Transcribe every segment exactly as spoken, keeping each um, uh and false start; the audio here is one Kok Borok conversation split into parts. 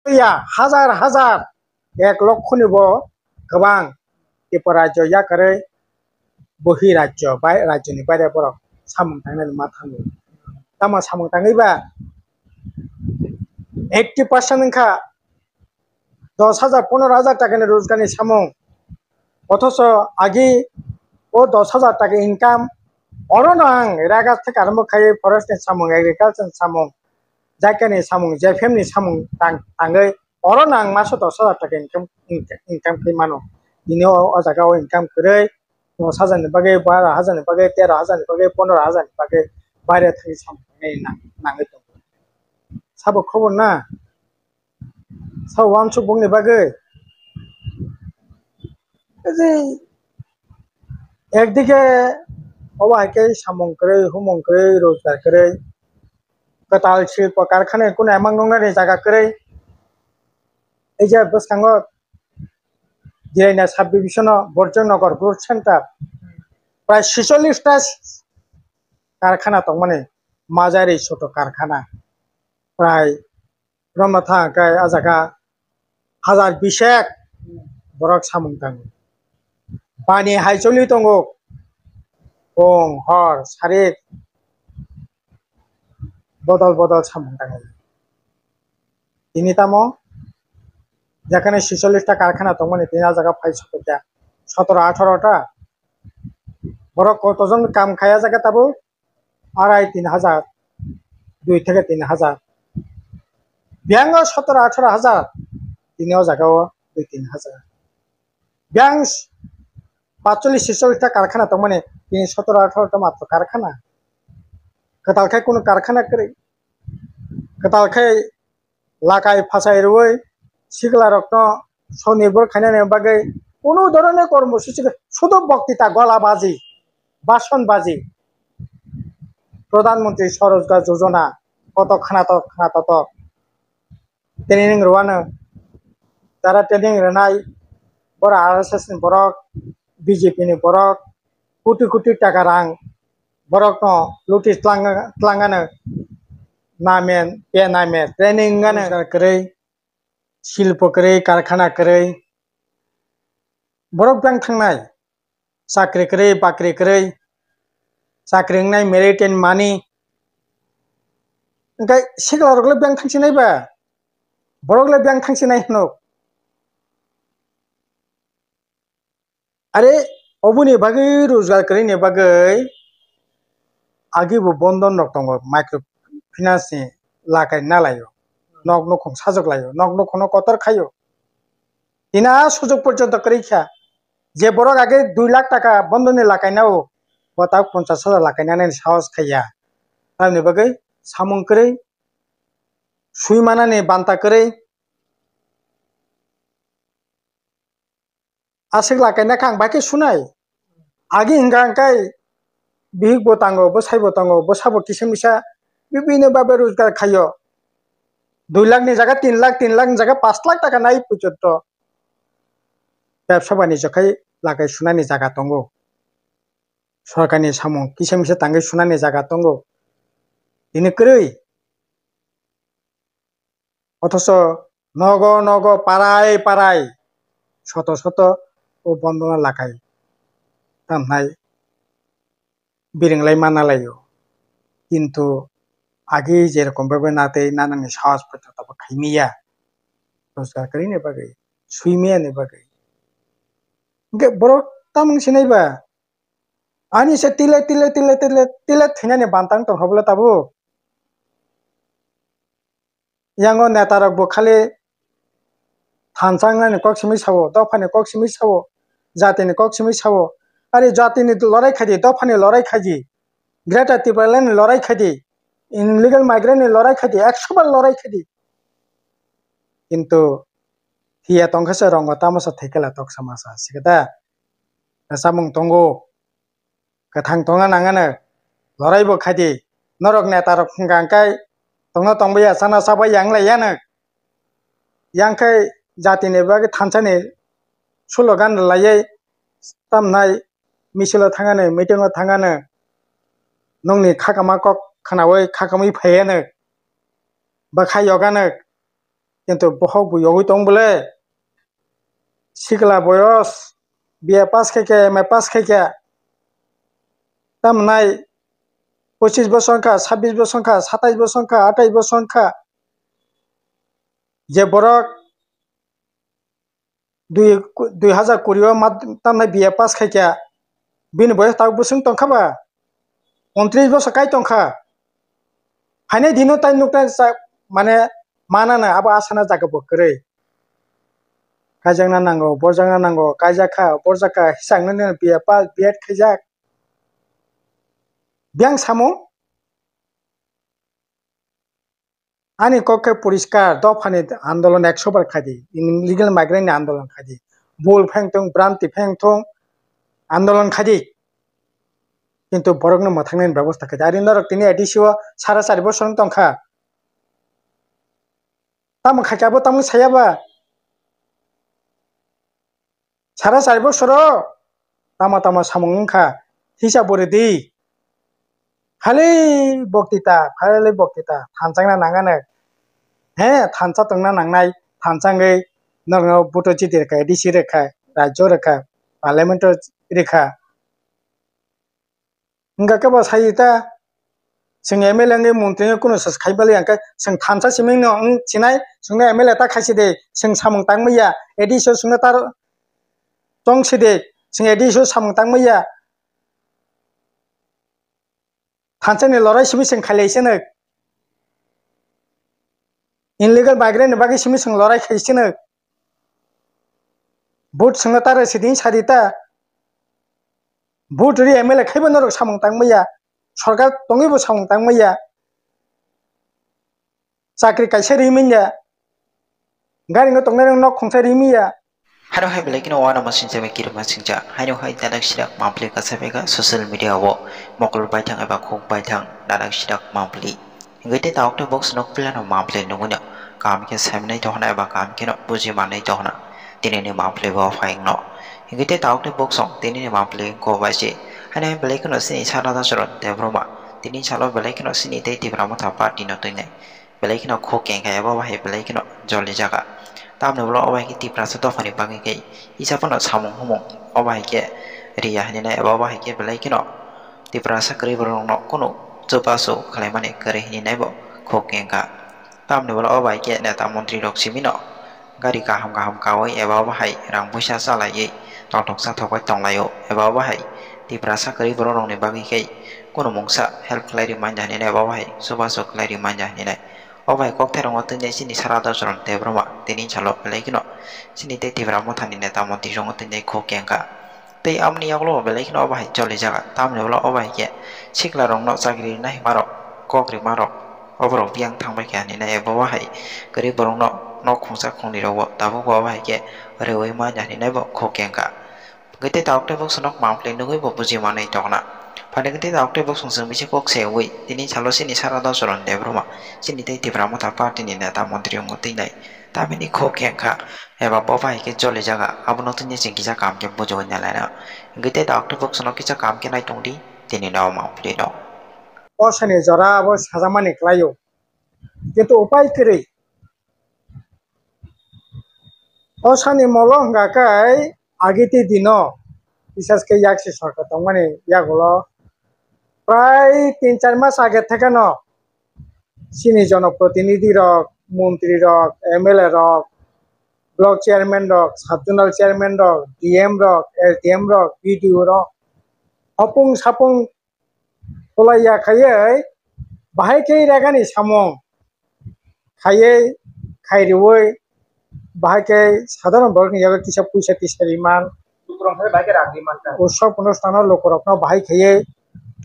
Ya, hazar hazar, ek lokho ni bo kwbang Tripura rajyo yakarwi bohi rajyo, bai-, rajyoni baire borok samung tangnani ma thango. Tamo samung tangwi ba eighty percent wngkha dos hajar, pondro hajar takani rojgarni samung. Othoso agi o dos hajar taka income, orono ang ragas theke arombo khai forest ni samung, agriculture ni samung, jaikani samung, jefem ni samung tang-, tangwi orono ang maso dos hajar taka income, income, income khai mano. Tini o, o jaga o income kwrwi dos hajar ni bagwi, baro hajar ni bagwi, tero hajar ni bagwi, pondro hajar ni bagwi baire thangwi samung nang-, nangwi tongo. Sabo khobor na? Sa uansuk bongni bagwi. Tei ekdike obo hai khe samung kwrwi, humung kwrwi, rojgar kwrwi, kwtal silpo karkhana kunu emang nuknani jaga kwrwi. Ei je bwskango Jiraina subdivision-o Borjong Nagar Growth Center prai sicholish ta karkhana tongmani, majari choto karkhana prai romna thang khe ah jaga hajar bisek borok samung tango. Bani hai choli tongo, pung hor sarik bodol bodol samung tango. Tini tamo jekhane sicholish ta karkhana tongmani, tini ah jaga phai sotokya sotoro atharo ta. Borok kotojon kam khai ah jaga tabuk? Arai tin hajar, dui theke tin hajar. Biyang o sotoro atharo hajar, tini o jaga o dui tin hajar. Biyang patcholish chicholish ta karkhana tongmani, tini sotoro atharo ta matro karkhana. Kwtal khe kunu karkhana kwrwi. Kwtal khe lakai phasai rwui sikla rokno sonirbhor khainani bagwi kunu dhoroner kormosuchi, sudu boktita, gola baji, bason baji, Pradhan Mantri Swarojgar Yojana koto khnatok khnatotok training rwano, tara training rwnai borok R S S ni borok, B J P ni borok, koti koti taka rang borokno luti twlang, twlangano, namen, pe namen, training ano. Rojgar kwrwi, silpo kwrwi, karkhana kwrwi, borok bang thangnai, chakri kwrwi, bakri kwrwi, chakri wngnai, merit and money, hwnkhe sikla rok le bang thangsinai ba, borok le bang thangsinai hwnwi. Are, oboni bagwi rojgar kwrwini bagwi agi bo bondon rok tongo, micro finance ni lakai na laio, nok nukhung sajwk laio, nok nukhung no kotor khaio. Tini a sujok porjonto kwrwi kha, je borok age dui lakh taka bondon ni lakai nao, bo tak ponchash hajar lakai nani sahos khaiya. Tamni bagwi samung kwrwi, swi manani banta kwrwi, aswk lakai na kha ang bai khe sunai. Agi hwnkha hwnkhe bihik bo tango, bwsai bo tango, bwsa bo kisa misa bibini babe rojgar khaio. Dui lakh ni jaga tin lakh, tin lakh ni jaga pash lakh taka nai porjonto bebsa banijyo khai lakai sunani jaga tongo. Sorkarni samung kisa misa tangwi sunani jaga tongo. Tini kwrwi. Othoso nogo nogo, parai parai, soto soto o bondona lakai tamnai biringlai mana laio. Kintu agi jerokom bebe natwi nanani sahos poito tobo khaimiya, rojgar kwrwini bagwi, swimiyani bagwi. Hwnkhe borok tamung sinai ba? Ani se tile tile tile tile tile thwinani bantang tongkha bwle tabuk? Yango neta rok bo khali thansa wngnani kok simi sao, dophani kok simi sao, jatini kok simi sao. Ari jatini lorai khaidi, dophani lorai khaidi, Greater Tipraland ni lorai khaidi, illegal migrant ni lorai khaidi, ekso bar lorai khaidi. Kintu phiya tongkha se rongo tamo sa thekela toksa masa sikada. Samung tongo. Kwthang tongna nangano, lorai bo khaidi. Norok neta rok hwnkha hwnkhe tongna tongbai ya, chana chabai ya wnglaiyano. Yang khe jatini bagwi thansani slogan rwlaiwi tamnai misil o thangano, meeting o thangano, nokni khakama kok khwnawi khakamwi phaiano, bwkha yogano. Kintu bohok bo yogwi tong bole. Sikla boyos, B A pass khaikha, M A pass khaikha. Tamnai pochis bosor wngkha, sabbish bosor wngkha, satais bosor wngkha, atais bosor wngkha. Je borok dui, dui hazar kuri o mat-, tamnai B A pass khaikha, bini boyos tabuk bwswk tongkha ba? Untris bosor kai tongkha. Phainai dino tai nuknai sa-, mane, manana abo asana jaga bo kwrwi. Kaijakna nango, borjakna nango, kaijakha, borjakha, hisangno nini B A pass, B Ed khaijak. Biyang samung? Ani kok khe poriskar, dophani andolon ekso bar khai di, illegal migrant ni andolon khai di, bul pheng thung, branti pheng thung, andolon khai di. Kintu borokno mwthangnani bebosta khai di. Ari norok tini A D C o sara chari bosor wng tongkha. Tamo khaikha bo, tamo saya ba? Sara chari bosoro tama tama samung wngkha, thisa bwrwi di. Khali boktita, khali boktita, thanchangna nangano. He, thansa tongna nangnai, thanchangwi norokno vote chiti rwkha, A D C rwkha, rajyo rwkha, parliament rwkha. Wngkha khe bo sai ta, chwng M L A wngwi montri wngwi kunu swk khai bali hwnkhe chwng thansa simi no wng chinai, chwngno M L A ta khaisi de, chwng samung tangmaya, A D C o chwngno tar tong si de, chwng A D C o samung tangmaya. Thansa ni lorai simi chwng khailai sino. Illegal migrant ni bagwi simi chwng lorai khai sino. Vote chwngno ta rw siding sadi ta. Vote ri M L A khaibo norok samung tangmaya. Sorkar tongwibo samung tangmaya. Chakri kaisa rimanya. Gari no tongnai nok khungsa rimaya. Hano hai belai kheno wana masing jami kirima singja. Haino hai dadak sidak mampli kasa bega social media o mokol baithang eba khuk baithang dadak sidak mampli. Hingke te tauk te box nok pilano mampli nungui no. Kaham khe saimanai tohna eba kaham kheno buji manai tohna. Tini ni mampli bo phaing no. Hingke te tauk te box song tini ni mampli ko bai se. Haino hai belai kheno sini sana da soron te broma. Tini salo belai kheno sini te Tipra Motha party no twi nai. Belai kheno khuk kengkha eba bahai belai kheno joli jaga. Tamni ulo o bahai khe Tiprasa dophani bagwi khe isa phano samung humung o bahai khe riya hinwi nai eba bahai khe belai kheno Tiprasa kwrwi borok rokno kunu chubachu khlaimani kwrwi hinwi nai bo khuk kengkha. Tamni ulo o bahai khe neta montri rok simi no gari kaham kaham kaui eba bahai rang puisa chalaiwi tongthok chathok bai tonglaio eba bahai Tiprasa kwrwi borok rokni bagwi khe kunu mungsa help khlai ri manja hinwi nai eba bahai chubachu khlai ri manja hinwi nai. O bai kokthai rokno twi nai chini sara dochron Debbarma tini salo belai kheno chini tei Tipra Mothani neta montri rokno twi nai khuk kengkha. Tei amoni yagulo belai kheno o bahai choli jaga. Tamoni ulo o bahai khe sikla rokno chakri rina hima rok, kok rima rok, oborok biyang thang bai kha hinwi nai bo bahai kwrwi borokno nok khungsa khungni rokbo tabukbo o bahai khe reui manya hinwi nai bo khuk kengkha. Hwnkhe tei tabuk tei bwskango mampli nugwi bo buji manwi tongna. Phaini hwnkhe tei tabuk tei bwskango chwng bisi kok se wi tini salo chini sara dochron Debbarma chini tei Tipra Motha party ni neta montri wngwi teinai. Tamini khuk kengkha eba bo bai khe choli jaga abono tini chwng kisa kam khe bujogwi nalaina. Hwnkhe tei tabuk tei bwskango kisa kam khe nai tongdi tini no mampli no. O sani jora abo sajakmani kwlaio. Kintu upai kwrwi. O sani molo hwnkha khe agiti dino, bises khe yaksi sorkar tongmani yagulo prai tin char mas age thekeno chini jonoprotinidhi rok, montri rok, M L A rok, block chairman rok, sub zonal chairman rok, D M rok, S D M rok, B D O rok, hopung sapung Khulaiya khaiwi bahai khe rega ni samung khaiwi khairiwi bahai khe sadharon borok ni yago kisa puisa tisa riman. Lukurok no bahai khe rang riman ta. Utsav onusthan o lukurok no bahai khaiwi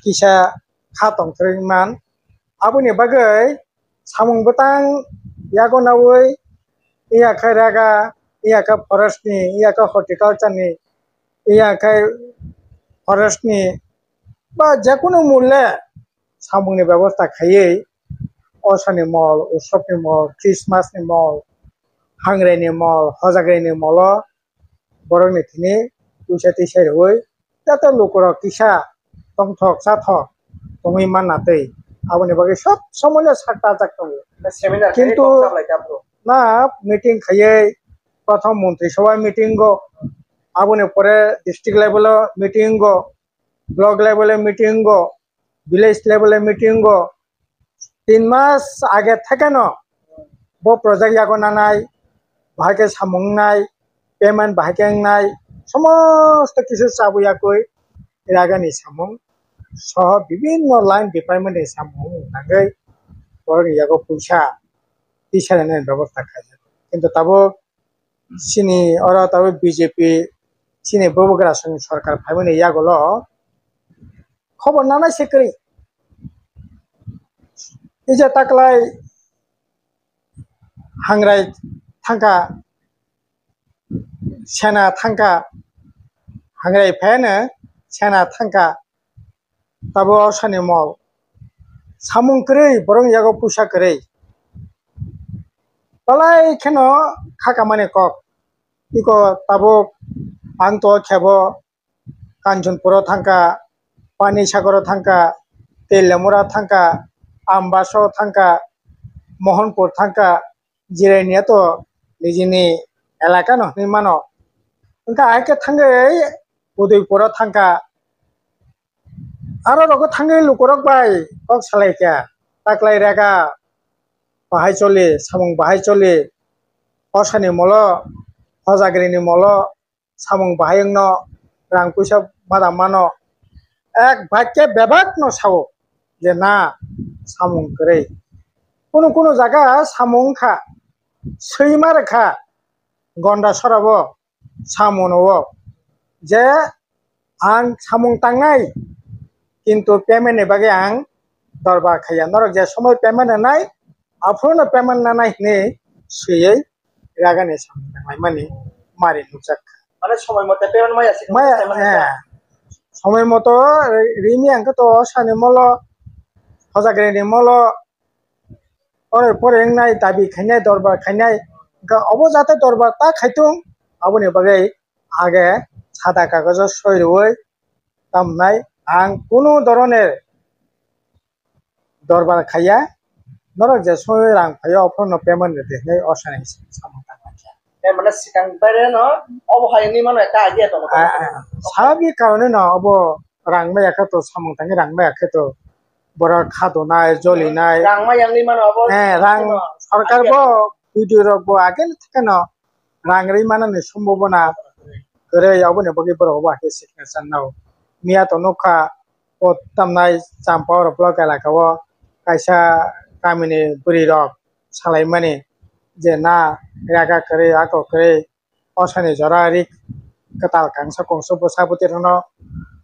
kisa kha tongthwrwi man. Aboni bagwi samung bwtang yago nawi iya khe rega, iya khe forest ni, iya khe horticulture ni, iya khe forest ni ba jekunu mulle samung ni bebosta khaiwi osani mol, usop ni mol, Christmas ni mol, hangre ni mol, hojagre ni molo borok ni thini puisa tisa rwui joto lukurok kisa tongthok chathok tongwi manna twi aboni bagwi sob somoino sak tajak tongo. Kintu na meeting khaiwi, prothom montri sabha meeting go, aboni pore district level o meeting go, block level o meeting go, village level o meeting go, tin mas age thekeno bo project yago nanai, bahai khe samung wngnai, payment bahai khe wngnai, somosto kisu chabwi yakwi ragani samung soho bibinno line department ni samung wngwi borokni yago puisa tisa rwnani bebosta khaijak. Kintu tabuk chini oro tabuk B J P chini bubagra songni sorkar phaimani yagulo khobor nanai se kwrwi. Ija taklai hangrai thangkha, sena thangkha, hangrai phaiano sena thangkha, tabo osani mol. Samung kwrwi, borok yago puisa kwrwi. Palai kheno khakamani kok. Iko tabuk ang to khebo Kanchanpuro thangkha, Panisagoro thangkha, Telamura thangkha, Ambaso thangkha, Mohanpur thangkha, Jirania to nijini elaka no hinwi mano. Wngkha hai khe thangwi Udaipuro thangkha. Aro rogo thangwi lukurok bai kok salai kha. Taklai rega bahai choli, samung bahai choli, hosani molo, hojagrini molo, samung bahai wngno rang puisa mada mano. Ek bakya bebak no sao je na samung kwrwi. Kunu kunu jaga samung wngkha, swima rwkha, gonda sorabo samung no o je ang samung tangnai, kintu payment ni bagwi ang dorbar khaiya. Norok je somoi payment nanai, aphuru no payment nanai hinwi swiwi ragani samung tanglaimani mari nukjak kha. Mane somoi mote payment maya se Maya, payment eh, maya. Somoi moto ri-, rimi ang khe to sani molo, hojagrini molo, ore pore wngnai, dabi khainai, dorbar khainai, wngkha obo jate dorbar ta khaitung, aboni bagwi age sada kagojo soi rwui tamnai ang kunu doroner dorbar khaiya, norok je soi rang phaio, ophorno payment rwdi hinwi osani samung tanglaikha. Eh, mane swkang baire no obo hai hinwi mano ekta idea tongo. Ah, ah, sababik karone no obo rang maya khe to samung tangwi rang maya khe to borok khadonai, jolinai. Rang maya wngwi mano obo. Eh, rang idea no. Sorkar bo B D O rok bo agel thekeno rang rwi manani sombobona kwrwi, aboni bagwi borok obo hai khe signature nao. Miya to nukha o tamnai Champawra block elaka o kaisa kamini bwrwi rok salaimani je na rega kwrwi ako kwrwi osani jora ri kwtal kangsa kongsa bwsa bwtwi rokno,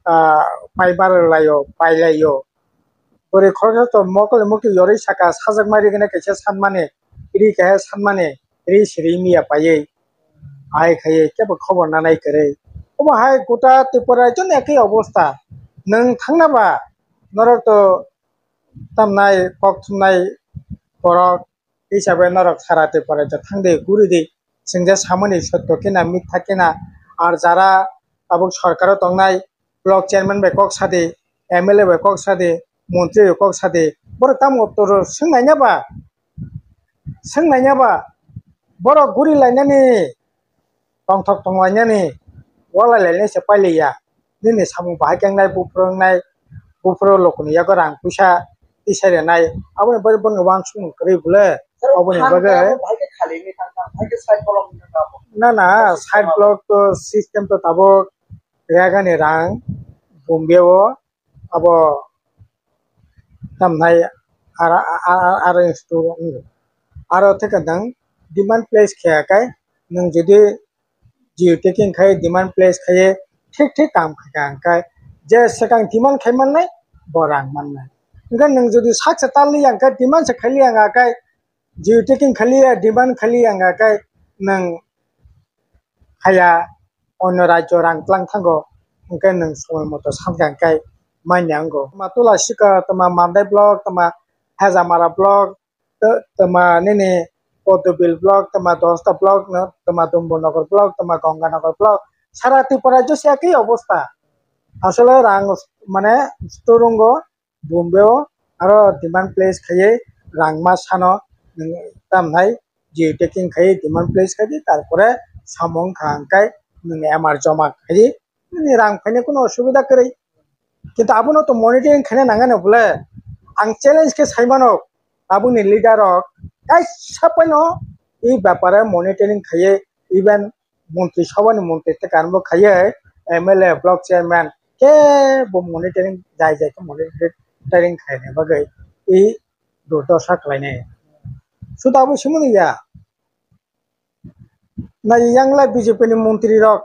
ah, pai barlaio, pailaio. Bwrwi khoroksa to mokol mukti yorwi saka sajakma ri gwnai kaisa sanmani, ri kaisa sanmani, ri siri miya paiwi. Hai khaiwi kebo khobor nanai kwrwi. Obo hai gota Tripura rajyoni ekhi obostha. Nwng thangna ba norok to tamnai kok thumnai borok hisabe norok sara Tripura rajyo thangdi guridi. Chwng je samani sotto kina mitha kina ar jara tabuk sorkaro tongnai block chairman bai kok sadi, M L A bai kok sadi, montri bai kok sadi, borok tamo toro swngnaina ba? Swngnaina ba? Borok guri lainani, tongthok tonglainani, walai lainai se pailiya. Nini samung bahai khe wngnai, buphuru wngnai, buphuru lokni yago rang puisa tisai rwnai, aboni bagwi bono uansukmung kwrwi bole, oboni bagwi. Na, na, side block to system to tabuk rega ni rang Bombay o abo tamnai ara, ara, ara, ara, aro theke nwng demand place khe kai nwng jodi geotagging khai demand place khai thik thik kam khai ka hwnkhe je swkang demand khai mannai bo rang mannai. Hwnkhe nwng jodi sak se tal li ya hwnkhe demand se khai li ya hwnkhe geotagging khai li ya demand khai li ya hwnkhe nwng haya onno rajyo rang tlang thango, hwnkhe nwng somoi moto sankha hwnkhe manya wngo. Tma Tula Sikar, tma Mandai block, tma Hejamara block, tma nini Podobil block, tma Dosta block, tma Dumbur Nagar block, tma Ganga Nagar block, sara Tripura rajyo se ekhi obostha. Asole rang mane store wngo. Bombay o aro demand place khaiwi rang ma sano tamnai geotagging khai demand place khai di, tarpore samung kha hwnkhe nwng M R joma khai di, nini rang phaina kuno osubida kwrwi. Kintu abono to monitoring khaina nangani bole, ang challenge khe sai mano, tabukni leader rok kaisa phano e bepare monitoring khaiye, even montri sabhani montri tei kanbo khaiye, M L A, block chairman kebo monitoring jai jai khe monitoring khaina bagwi e durdosa khlainai. Suda abo simoni ya. Nai yang lai B J P ni montri rok,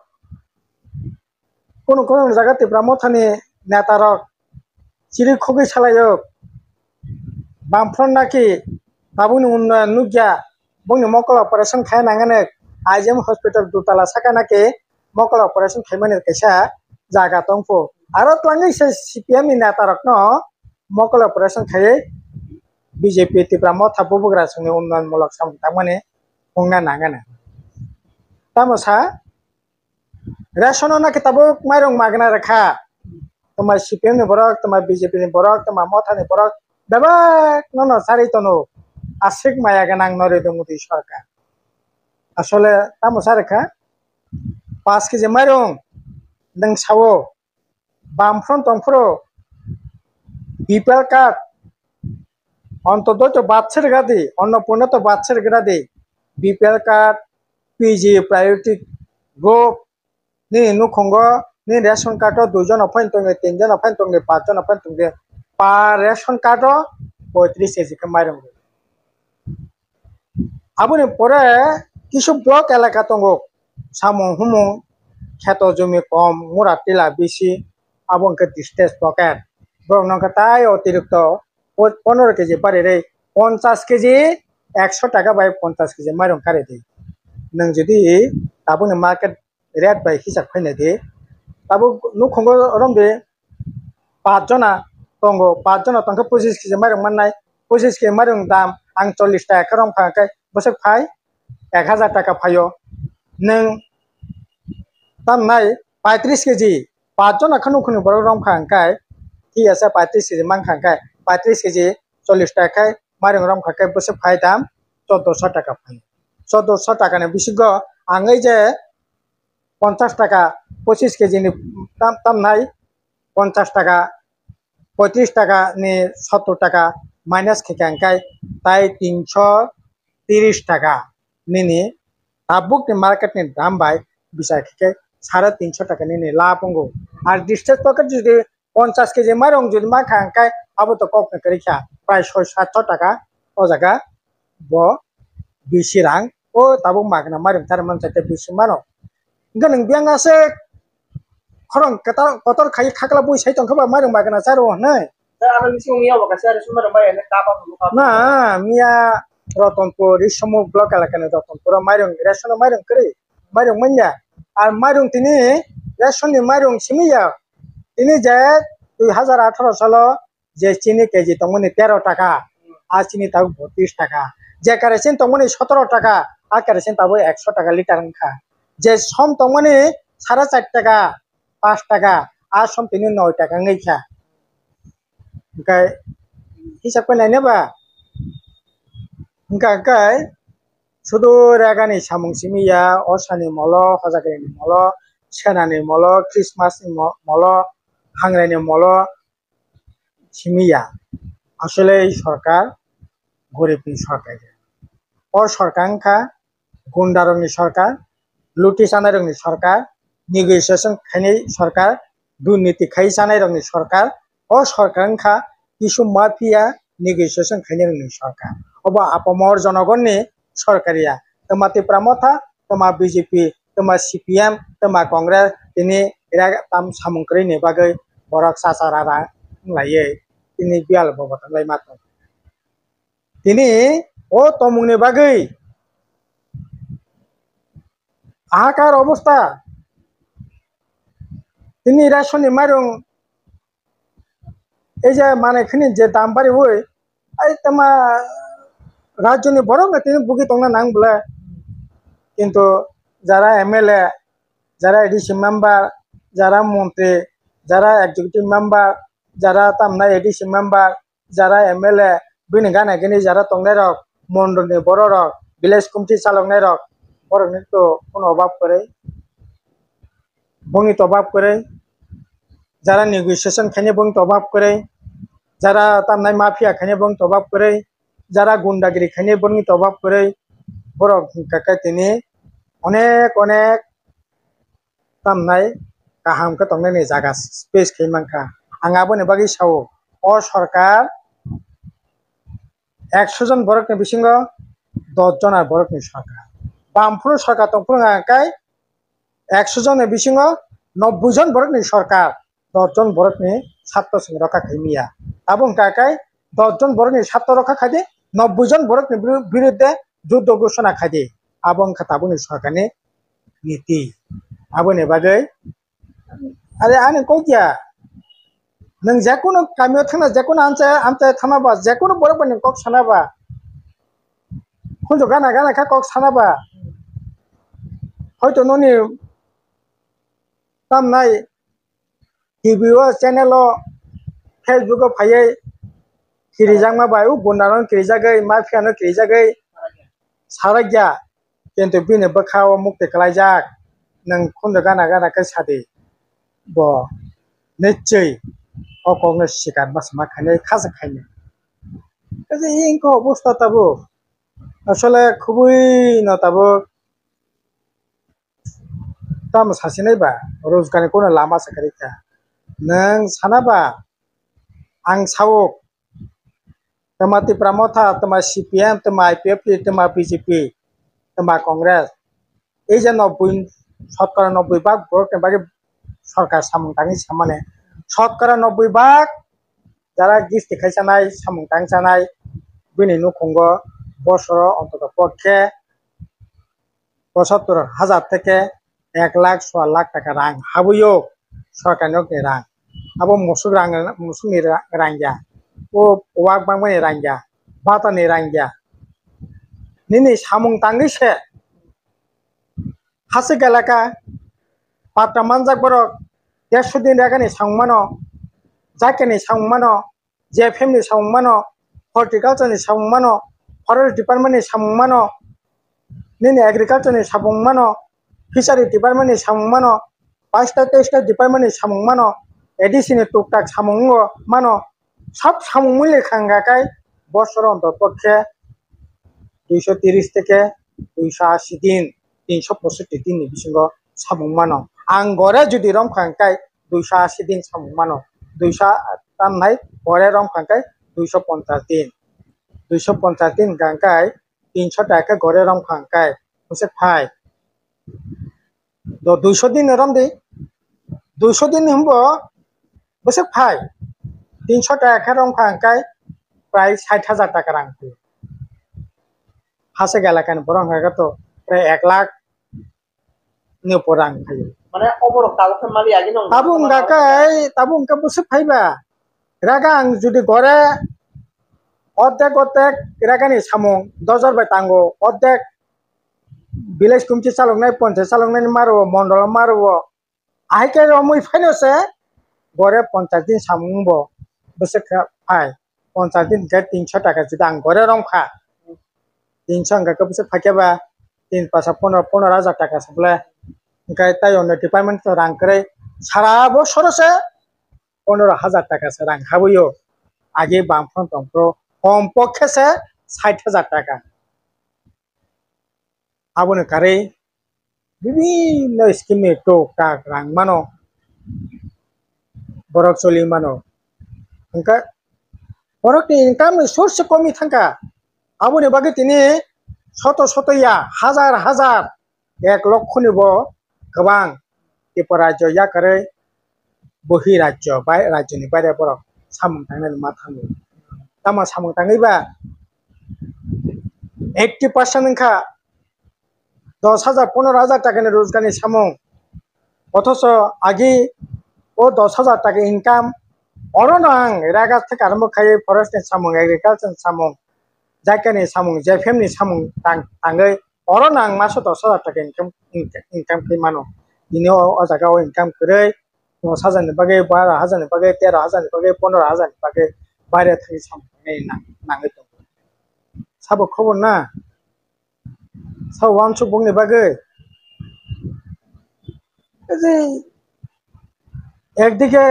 kono kono jaga Tipra Motha ni neta rok chiri khogwi salaio. Bamfront naki tabukni unnayan nukya, bongni mokol operation khai nangani I G M hospital dutala saka naki mokol operation khaimani kaisa jaga tongpho. Aro twlangwi se C P M ni neta rokno mokol operation khaiwi B J P Tipra Motha bubagra songni unnayan mulok samung tangmani wngna nangani. Tamo sa, ration no naki tabuk mairung magna rwkha. Tama C P M ni borok, tama B J P ni borok, tama Motha ni borok, bebak no no charwi tono. Aswk maya gwnang Narendra Modi sarkar. Asole tamo sa rwkha? Paanch K G mairung nwng sao, Bamfront tongphuru B P L card, Antyodoi to bad se rwgadi, Annapurna to bad se rwgadi, B P L card, P G priority group ni nukhungo ni ration card o dui jona phai tongdi, tin jona phai tongdi, paanch jona phai tongdi, per ration card o poitris K G khe mairung rw. Aboni pore kisu block elaka tongo, samung humung, kheto jumi kom, mura tila bisi, abo hwnkhe distress pocket. Borok nokha tai otirikto po-, pondro K G barirwi ponchas K G, ekso taka bai ponchas K G mairung karidi. Nwng jodi tabukni market rate bai hisab khainai di. Tabuk nukhungo romdi paanch jona tongo, paanch jona tongkhe pochis K G mairung mannai, pochis K G mairung dam ang chollish taka khe romkha hwnkhe bwswk phai ek hazar taka phaio. Nwng tamnai paitris K G, paanch jona khe nukhungni borok romkha hwnkhe, thik ase, paitris K G mankha hwnkhe, paitris K G chollish taka khe mairung romkha khe bwswk phai dam choddoso taka phai. Choddoso taka ni bisingo ang ei je ponchas taka, pochis K G ni tam, tamnai ponchas taka, poitris taka ni sottor taka minus khe khe hwnkhe tai tinso tiris taka nini tabuk ni market ni dam bai bichar khe khe sare tinso taka nini lab wngo. Ar distress pocket jodi ponchas K G mairung jodi mankha hwnkhe abo to kok ni kwrwi kha, prai soi satso taka o jaga bo bisi rang o tabuk magna mairung charwmani chaite bisi mano. Hwnkhe nwng biyang aswk khorang kwtal kotor khai khakla bui sai tongkha ba mairung magna charwo hwnwi. Na, miya Ratanpur, Risomo block elakani Ratanpur o mairung, ration o mairung kwrwi, mairung manya. Ar mairung tini ration ni mairung simi ya. Tini je dui hazar atharo salo je chini K G tongmani tero taka, a chini tabuk botris taka. Je kerosene tongmani sotoro taka, a kerosene tabuk ekso taka litre wngkha. Je som tongmani sare char taka, panch taka, a som tini noi taka wngwi kha. Hwnkhe hisab khe naina ba? Hwnkha hwnkhe sudu rega ni samung simi ya, osa ni molo, hojagri ni molo, sena ni molo, Christmas ni mo-, molo, hangrai ni molo, simi ya. Asole ei sorkar gorib ni sorkar. O sorkar wngkha gunda rok ni sorkar, luti chanai rok ni sorkar, negotiation khainai sorkar, durniti khai chanai rok ni sorkar. O sorkar wngkha kisu mafia negotiation khainai rok ni sorkar. Obo apamor jonogon ni sorkar ya. Tama Tipra Motha, tama B J P, tama C P M, tama Congress, tini ira tam samung kwrwi ni bagwi borok cha cha ra ra wng laiwi tini biyal bo bo thang lai ma tong. Tini o tongmung ni bagwi ahakar obostha. Tini ration ni mairung ei je manai khini je dam bariwi, ai tama rajyo ni borok no tini bugi tongna nang bwle. Kintu jara M L A, jara A D C member, jara montri, jara executive member, jara tamnai A D C member, jara M L A, bini gana gini jara tongnai rok, mondol ni borok rok, village committee chaloknai rok, borokni to kuno obab kwrwi, bongni to obab kwrwi, jara negotiation khainai bongni to obab kwrwi, jara tamnai mafia khainai bongni to obab kwrwi, jara gundagiri khainai bongni to obab kwrwi, borok hwnkha khe tini onek onek tamnai kaham khe tongnani jaga space khe mankha. Ang aboni bagwi sao, o sorkar ekso jon borokni bisingo dos jon ar borokni sorkar. Bamphuru sorkar tongphuru hwnka khe ekso jonni bisingo nobboi jon borokni sorkar, dos jon borokni satto simi rokha khai maya. Abo hwnka khe dos jon borokni satto rokha khai di, nobboi jon borokni biru-, birudde juddo ghosona khai di. Abo wngkha tabukni sorkarni niti. Aboni bagwi, are ani kok ya, nwng jekunu kamio thangna, jekunu amchai, amchai thangna ba, jekunu borok bai nwng kok sana ba, khunju gana gana khe kok sana ba, hoito noni tamnai T V o, channel o, Facebook o phaiwi kirijakma bai, o gundano kirijagwi, mafia no kirijagwi sarakya, kintu bini bwkha o mukti kwlaijak, nwng khunju gana gana khe sadi, bo nichoi o kokno sikar bwsama khainai, khajak khainai. Kaisa ingkho obostha tabuk, asole khubui no tabuk tamo sasinai ba, rojgarni kono lama se kwrwi kha. Nwng sana ba, ang sao, twma Tipra Motha, twma C P M, twma I P F T, twma B J P, twma Congress. Ei je nobboi, sotkora nobboi bhag borokni bagwi sorkar samung tangwi samani. Sotkora nobboi bhag jara gisti khai chanai, samung tang chanai, bini nukhungo bosoro ontoto pokhe pochattor hajar theke ek lakh, sowa lakh taka rang habwi o, sorkarni rang. Abo musuk rang, musukni ra-, rang ya, o wak bangmani rang ya, batani rang ya. Nini samung tangwi se, hasik elaka, patra manjak borok, dersho din ragani samung mano, jakani samung mano, J F M ni samung mano, horticulture ni samung mano, forest department ni samung mano, nini agriculture ni samung mano, fishery department ni samung mano, paista testa department ni samung mano, A D C ni tuktak samung wngwi mano, sab samung muli khangga kai bosor ontor pokhe duiso tiris theke duiso asi din, tinso posotti din ni bisingo samung mano. Ang gore jodi romkha hwnkhe duiso asi din samung mano. Duiso tamnai gore romkha hwnkhe duiso ponchas din. Duiso ponchas din hwnkha hwnkhe tinso taka khe gore romkha hwnkhe bwswk phai. Do duiso din rom di. Duiso din hwnbo bwswk phai. Tinso taka khe romkha hwnkhe prai sait hajar taka rang phai. Hasik elakani borok hwnkha khe to prai ek lakh ni upor rang phai. Mane oborok tabuk khe mali agi nong. Tabuk hwnkha khe, tabuk hwnkha bwswk phai ba. Raga ang jodi gore ordek ordek ragani samung dos hajar bai tango, ordek village committee chaloknai, ponchayat chaloknai ni maro, mondol maro. Ahai khe romwi phaino se gore ponchas din samung bo bwswk khe phai. Ponchas din khe tinso taka jodi ang gore romkha, tinso hwnkha khe bwswk phaikhe ba tin pasa pondro, pondro hajar taka se bole. Hwnkhe tai ono department rang kwrwi sara bosoro se pondro hajar taka se rang habwi o. Age bang phano tong phuru kom pokhe se sait hajar taka. Aboni karwi bibinno scheme ni tok tak rang mano, borok choli mano. Hwnkhe borokni income ni source se komwi thangkha. Aboni bagwi tini soto soto ya, hajar hajar, ek lokho ni bo kwbang Tripura rajyo yakarwi bohi rajyo, bai-, rajyoni baire borok samung tangnani ma thango. Tamo samung tangwi ba eighty percent wngkha dos hajar, pondro hajar takani rojgarni samung. Othoso agi o dos hajar taka income, orono ang raga theka arombo khai forest ni samung, agriculture ni samung, jaikani samung, J F M ni samung tang-, tangwi orono ang maso dos hajar taka income, income, income khe mano. Tini o, o jaga o income kwrwi dos hajar ni bagwi, baro hajar ni bagwi, tero hajar ni bagwi, pondro hajar ni bagwi baire thangwi samung nang-, nangwi tongo. Sabo khobor na? Sa uansuk bokni bagwi. Tei ekdike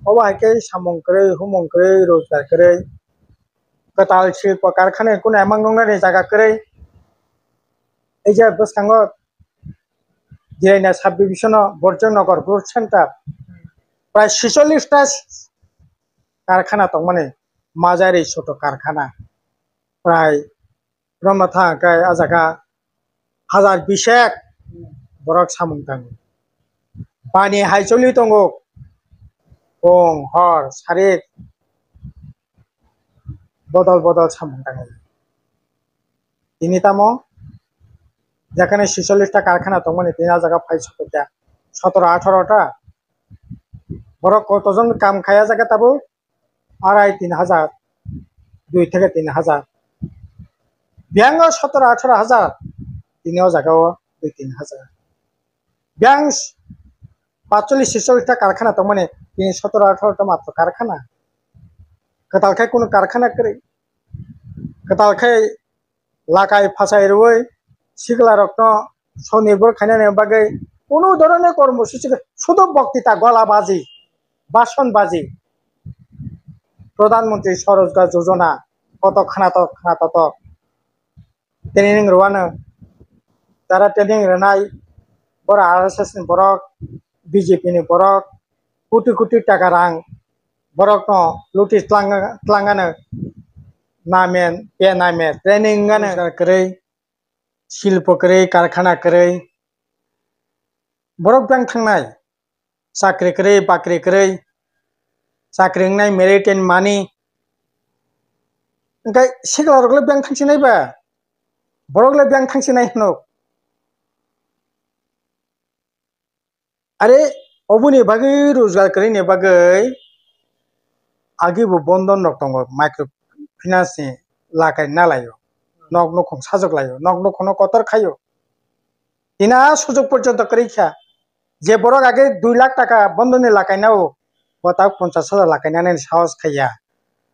obo hai khe samung kwrwi, humung kwrwi, rojgar kwrwi, kwtal silpo karkhana kunu emang nuknani jaga kwrwi. Ei je bwskango Jiraina subdivision o Borjongnagar Growth Center prai sicholish ta karkhana tongmani, majari choto karkhana prai romna thang khe ah jaga hajar bisek borok samung tango. Bani hai choli tongo, phung hor sarik bodol bodol samung tango. Tini tamo jekhane sicholish ta karkhana tongmani, tini ah jaga phai sokya sotoro atharo ta. Borok kotojon kam khai ah jaga tabuk? Arai tin hajar, dui theke tin hajar. Biyang o sotoro atharo hajar, tini o jaga o dui tin hajar. Biyang pacholis chicholis ta karkhana tongmani, tini sotoro atharo ta matro karkhana. Kwtal khe kunu karkhana kwrwi. Kwtal khe lakai phasai rwui sikla rokno sonirbor khainani bagwi kunu dhoroner kormosuchi, sudu boktita, gola baji, bhasan baji, Pradhan Mantri Swarojgar Yojana, koto khnatok khnatok training rwano, jara training rwnai borok R S S ni borok, B J P ni borok, koti koti taka rang borokno luti tlang-, tlangano, namen, pe namen, training wngano. Rojgar kwrwi, silpo kwrwi, karkhana kwrwi, borok bang thangnai, chakri kwrwi, bakri kwrwi, chakri wngnai, merit and money. Hwnkhe sikla rok le bang thangsinai ba, borok le bang thangsinai hwnwi. Are oboni bagwi, rojgar kwrwini bagwi agi bo bondon rok tongo, micro finance ni lakai na laio, nok nukhung sajwk laio, nok nukhung no kotor khaio. Tini a sujok porjonto kwrwi kha je borok age dui lakh taka bondon ni lakai nao, bo ta ponchash hajar lakai nani sahos khaiya.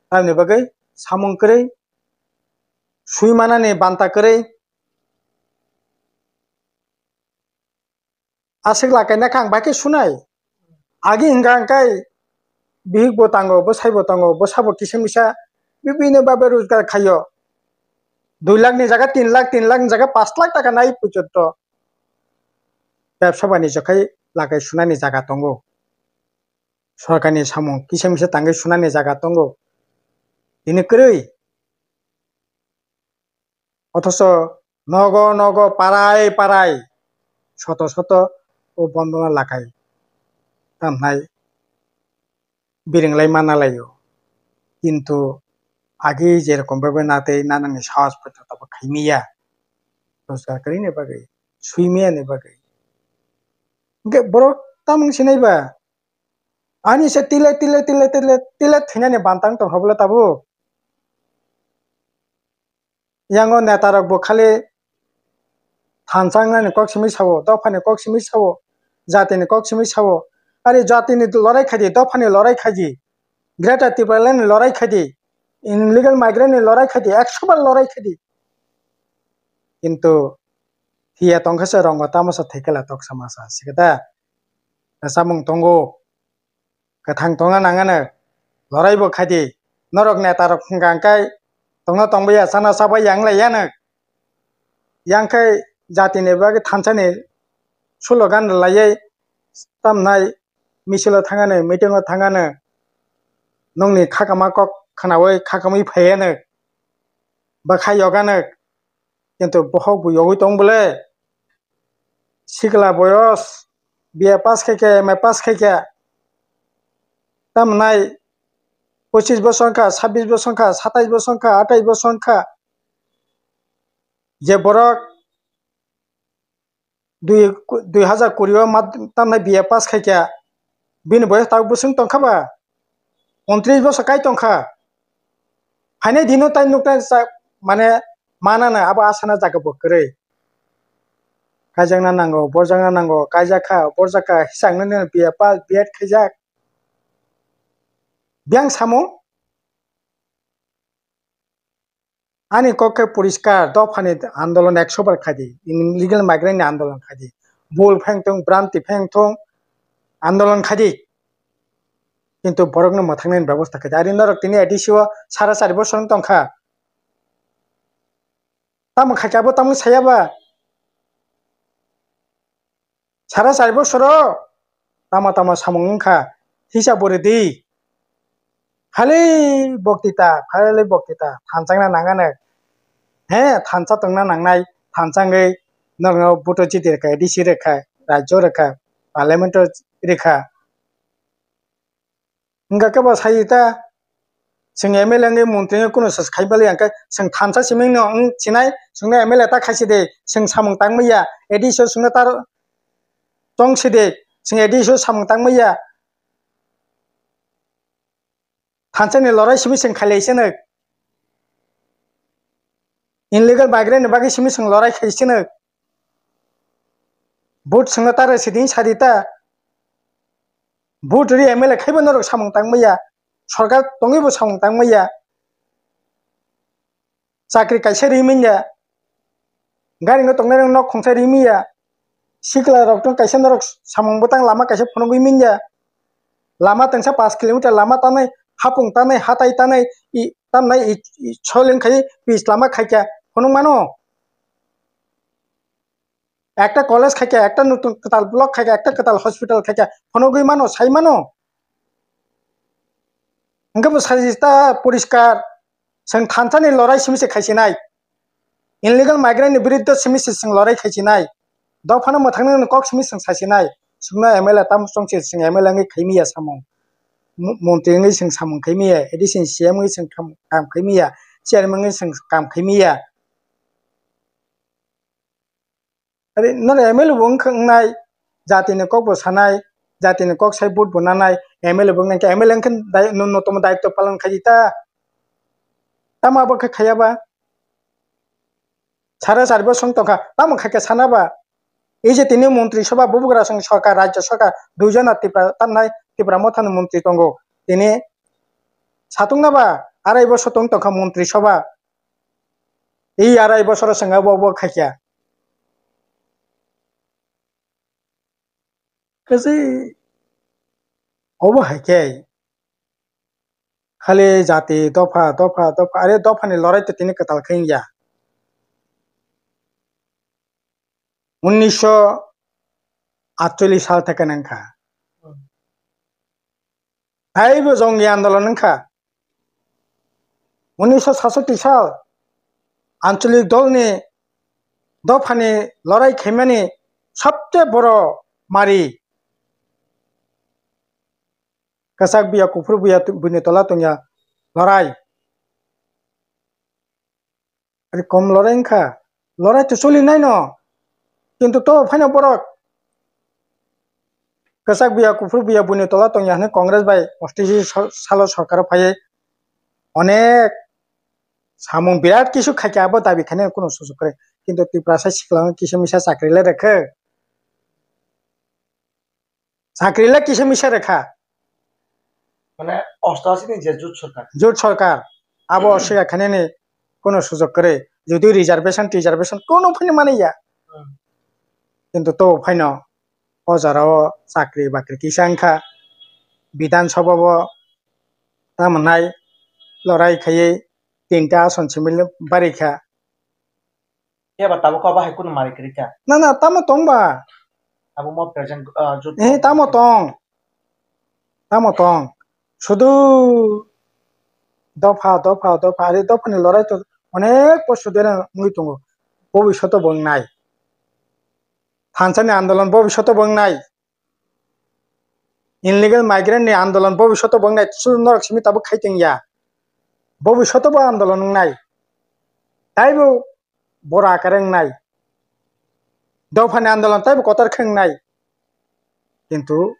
Tamni bagwi samung kwrwi, swi manani banta kwrwi. Aswk lakai na kha ang bai khe sunai. Agi hwnkha hwnkhe bihik bo tango, bwsai bo tango, bwsa bo kisa misa bibinno babe rojgar khaio. Dui lakh ni jaga tin lakh, tin lakh ni jaga pash lakh taka nai puichotto. Bebsa banijo khai lakai sunani jaga tongo. Sorkarni samung kisa misa tangwi sunani jaga tongo. Tini kwrwi. Othocho nogo nogo, parai parai, soto soto o bondona lakai tamnai biringlai mana laio. Kintu agi jerokom bhabe natwi nanani sahos porjonto bo khaimiya, rojgar kwrwini bagwi, swimiyani bagwi. Hwnkhe borok tamung sinai ba? Ani se tile tile tile tile tile thwinani bantang tongkha bwle tabuk. Yango neta rok bo khali thansa wngnani kok simi sao, dophani kok simi sao, jatini kok simi sao. Ari jatini lorai khaidi, dophani lorai khaidi, Greater Tipraland ni lorai khaidi, illegal migrant ni lorai khaidi, ekso bar lorai khaidi. Kintu phiya tongkha se rongo tamasa thekela toksa masa sikada. Samung tongo. Kwthang tongna nangano, lorai bo khaidi. Norok neta rok hwnkha hwnkhe tongna tongbai ya, chana chabai ya wnglaiyano. Yang khe jatini bagwi thansani slogan rwlaiwi tamnai, misil o thangano, meeting o thangano, nokni khakama kok khwnaui khakamwi phaiano, bwkha yogano, kintu bohok bo yogwi tong bwle. Sikla boyos, B A pass khaikha, M A pass khaikha, tamnai pochis bosor wngkha, sabbish bosor wngkha, satais bosor wngkha, atais bosor wngkha, je borok dui, dui hajar kuri o ma tamnai B A pass khaikha, bini boyos tabuk bwswk tongkha ba? Untris bosor kai tongkha. Phainai dino tai nuknai sa-, mane manana abo asana jaga bo kwrwi. Kaijakna nango, borjakna nango, kaijak kha, borjak kha, hisang nini B A pass, B Ed khaijak. Biyang samung? Ani kok khe poriskar, dophani andolon ekso bar khai di, illegal migrant ni andolon khai di, bul pheng thung, branti pheng thung, andolon khai di. Kintu borokno mwthangnani bebosta khai di. Ari norok tini A D C o sara chari bosor wng tong kha. Tamo khai kha bo, tamo saya ba? Sara chari bosoro tama tama samung wngkha, thisa bwrwi di. Khali boktita, khali boktita, thanchangna nangano. He, thansa tongna nangnai, thanchangwi norokno vote o chiti rwkha, A D C rwkha, rajyo rwkha, parliament o rwkha. Hingkha khe bo sai ta, chwng M L A wngwi montri wngwi kunu se khai bali, hingkhe chwng thansa simi no wng sinai, chwngno M L A ta khai si de, chwng samung tangmaya, A D C o chwngno tar tong si de, chwng A D C o samung tangmaya. Thansa ni lorai simi chwng khailai sino. Illegal migrant ni bagwi simi chwng lorai khai sino. Vote chwngno ta rw siding sadi ta. Vote ri M L A khaibo norok samung tangmaya. Sorkar tongwi bo samung tangmaya. Chakri kaisa ri manya. Gari no tongnai rok nok khungsa ri manya. Sikla rok tong kaisa norok samung bwtang lama kaisa phunugwi manya. Lama tengsa pash kilometer lama tanai, hapung tanai, hatai tanai, i, tamnai i, i, solen khai pis lama khaikya phunuk mano. Ekta college khaikya, ekta nutun kwtal block khaikya, ekta kwtal hospital khaikya, phunugwi mano, sai mano. Hingkhe bo sai ta poriskar, chwng thansa ni lorai simi se khaisinai. Illegal migrant ni biruddhe simi se chwng lorai khaisinai. Dophano mwthangna kok simi chwng sasinai. Chwngno M L A tam chwng se chwng M L A wngwi khaimiya samung. Mo-, montri wngwi chwng samung khaimiya, A D C ni C M wngwi chwng kam, kam khaimiya, chairman wngwi chwng kam khaimiya. Are, nono M L A bo wngkha, wngnai, jatini kok bo sanai, jatini kok sai vote bo nanai, M L A bo wngnai khe, M L A wngkhe dai-, no-, no tomo daityo palon khai di ta. Tamo abo khe khaiya ba? Sara chari bosong tongkha, tamo khaikhe sana ba? Ei je tini montri sobha, bubagra song sorkar, rajya sorkar, duijon na Tipra, tamnai Tipra mothani montri tongo. Tini satungna ba, arai bosor tong tongkha montri sobha. Ei arai bosoro chwng abo bo khaikha. Kaisa obo hai khe khali jati dopha, dopha, dopha, are dophani lorai to tini kwtal khe wngya. Unnisho atchollish sal theke nangkha. Taibo jongni andolon wngkha. Unnisho satsatti sal ancholik dolni dophani lorai khaimani sabse boro mari. Kwchak buya, kuphur buya, buini tola tongya lorai. Ari kom lorai wngkha, lorai to choli nai no, kintu to phaino borok kwchak buya, kuphur buya, buini tola tongya hwnwi Congress bai ostishi so-, salo sorkaro phaiwi onek samung birat kisu khaikha, abo dabi khainai kunu sujuk kwrwi, kintu Tiprasa sikla kisa misa chakri le rwkha. Chakri le kisa misa rwkha. Mane osto asi ni je jut sorkar. Jut sorkar. Abo oswk khainani kono sujok kwrwi. Jodi reservation, reservation kono phani mani ya. Hmm. Kintu to phaino o jora o chakri bakri kisa wngkha. Bidhan Sabha o tamo nai lorai khaiwi tinta ason simi barikha. Phiya ba tabuk abo hai kunu mari kwrwi kha. Na, na, tamo tong ba? Abo mo present, ah, jut. Eh, tamo tong. Tamo tong. Sudu dopha, dopha, dopha. Ari dophani lorai to onek posto dena wngwi tongo. Bobishoto bo wngnai. Thansani andolon bobishoto bo wngnai. Illegal migrant ni andolon bobishoto bo wngnai. Sudu norok simi tabuk khai tong ya. Bobishoto bo andolon wngnai. Taibo bora kwrwngnai. Dophani andolon taibo kotor khe wngnai. Kintu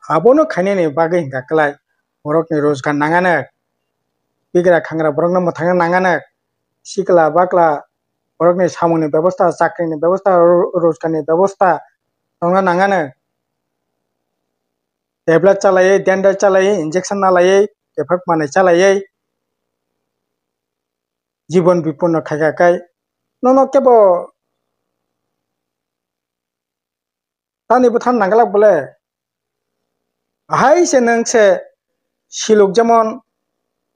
abono khainani bagwi hingkha kwlai borokni rojgar nangano. Bigra khangra borokno mwthangna nangano. Sikla bakla borokni samungni bebosta, chakrini bebosta, ro-, rojgarni bebosta tongna nangano. Tablet chalaiwi, dendai chalaiwi, injection nalaiwi, kephak manwi chalaiwi. jibon bipunno khaikha kai nono kebo tani bwthan nangla bole. Ahai se nwng se siluk jemon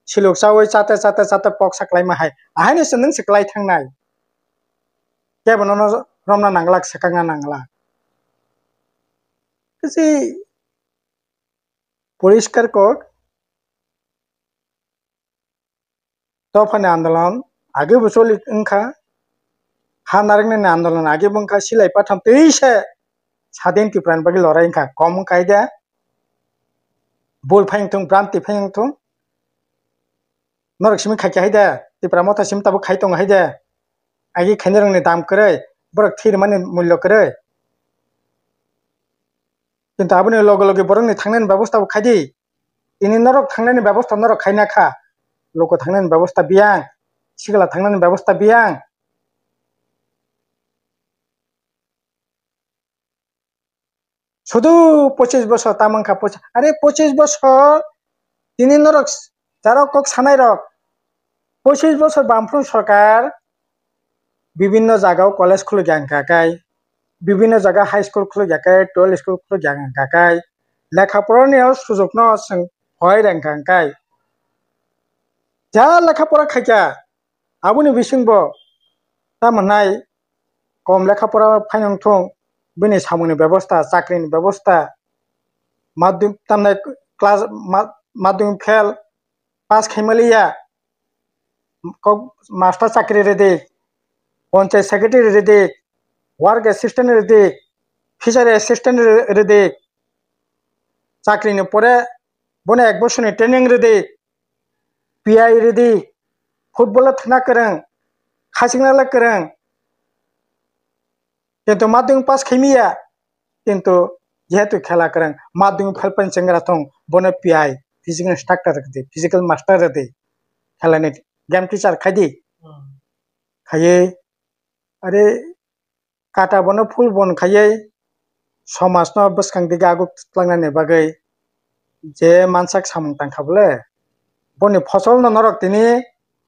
siluk chawi chate chate chate pok saklaima hai. Ahai no se nwng se klai thangnai. Kebo nono romna nanglak, swkangna nanglak. Kisi poriskar kok. Dophani andolon age bo choli wngkha, ha narwknani andolon age bo wngkha, silai patham twi se sadin Tripura ni bagwi lorai wngkha, kom wngkha de, bul phai wngthung, branti phai wngthung, norok simi khaikha hai de, Tripura motha simi tabuk khai tongo hai de, agi khainai rokni dam kwrwi, borok thwi rwmani mullo kwrwi, kintu aboni loge loge borokni thangnani bebosta bo khai di. Tini norok thangnani bebosta norok khaina kha. Luku thangnani bebosta biyang, sikla thangnani bebosta biyang. Sudu pochis bosor tamang kha, pochis, are pochis bosor tini norok jarok kok sanai rok. Pochis bosor Bamfront sorkar bibinno jagao college khuluk yang kakai, bibinno jaga high school khuluk yakai, twelve school khuluk yang kakai, lekha porani o sujukno chwng hoi reng kangkai. Ja lekha pora khaikha, aboni bisingbo tamo hnai kom lekha pora phainang thung, bini samungni bebosta, chakrini bebosta, madhyam tamnai class ma-, madhyamik fail, pass khaimaliya, kok master chakri rwdi, panchayat secretary rwdi, work assistant rwdi, fishery assistant rwdi, chakrini pore bono ek bosorni training rwdi, P I rwdi, football thwngna kwrwng, khachikna le kwrwng, kintu madhyamik pass khaimiya, kintu jehetu khela kwrwng, madhyamik phelpani chengra thung, bono P I, physical instructor rwdi, physical master rwdi, khelani game teacher khaidi. Hmm. Khaiwi, are kata bono full bon khaiwi somajno bwskang dige aguk twlangnani bagwi je mansak samung tangkha bole, boni fosolno norok tini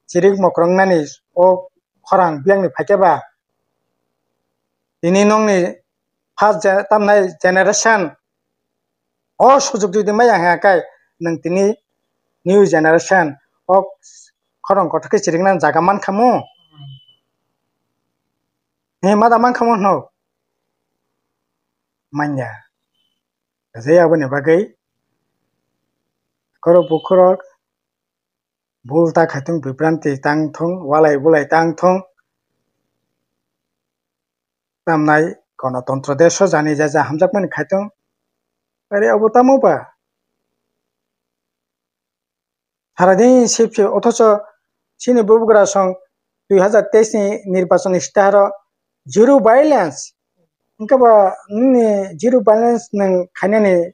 chirik mokrongnani o khorang biyangni phaikhe ba tini nongni first ge-, tamnai generation o sujuk jodi maya hwnka khe nwng tini new generation o khorang kothok khe chiriknani jaga mankhamu? He mada mankhamu hwno? Manya. Je aboni bagwi khorok bukhorok bul ta khaithung, bibranti tang thung, walai bulai tang thung. Tamnai Ganatantro desh o jani ja ja hamjakmani khaithung. Are abo tamo ba? Saradin sipsi, othocho chini bubagra song dui hazar teis ni nirbachon ni siteharo zero violence. Hwnkhe ba nini zero violence nwng khainani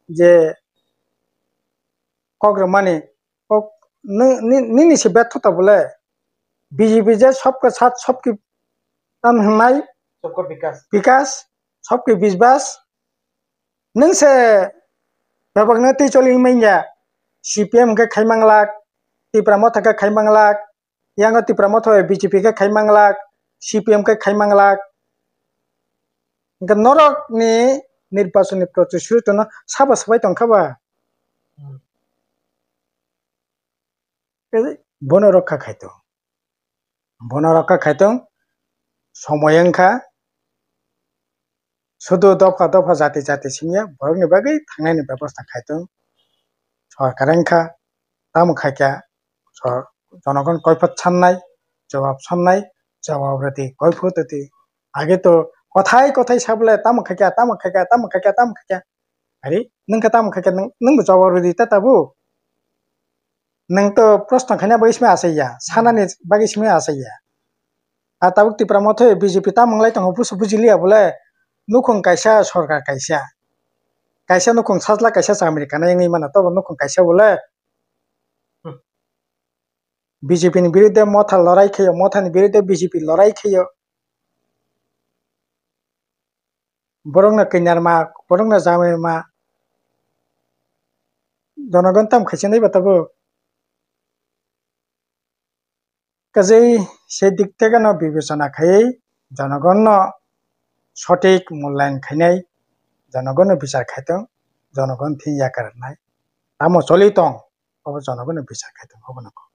je kok rwmani, kok nw-, ni-, nini se betho ta bole. B J P je sabka saath, sabki tam hwnmai, sabka bikas, bikas, sabki biswas. Nwng se bebak nw twi choli manya. C P M khe khai manglak, Tipra Motha khe khai manglak, yango Tipra Motha bai B J P khe khai manglak, C P M khe khai manglak. Hwnkhe norok ni nirbachon ni protisruti no sabo swbai tongkha ba? Hmm. Bono rokha khaito. Bono rokha khaitong, somoi wngkha, sudu dopha dopha jati jati simiya borokni bagwi thangnaini bebosta khaitong, sorkar wngkha, tamo khaikha, so-, jonogon koiphot sannai, jawab sannai, jawab rwdi, koiphot rwdi. Age to kothai kothai sabole tamo khaikha, tamo khaikha, tamo khaikha, tamo khaikha. Ari, nwng khe tamo khaikha, nwng, nwng bo jawab rwdi ta tabuk. Nwng to proshno khaina bagwi simi achaiya, sanani bagwi simi achaiya. A tabuk Tipra Motha B J P tamo wnglai tongo busu bujiliya bole, nukhung kaisa, sorkar kaisa. Kaisa nukhung sajla, kaisa chamri kanai wngwi mano, tobo nukhung kaisa bole. Hmm. B J P ni birudde Motha lorai khaio, Motha ni birudde B J P lorai khaio. Borokno kainar ma, borokno jamai ma. Jonogon tam khaisa nai ba tabuk. Kajei se dik thekeno bibechona khaiwi jonogonno sothik mulyangon khainai, jonogonno bichar khaitong, jonogon thing yakarnai. Tamo choli tong, obo jonogonno bichar khaitong, obono kok.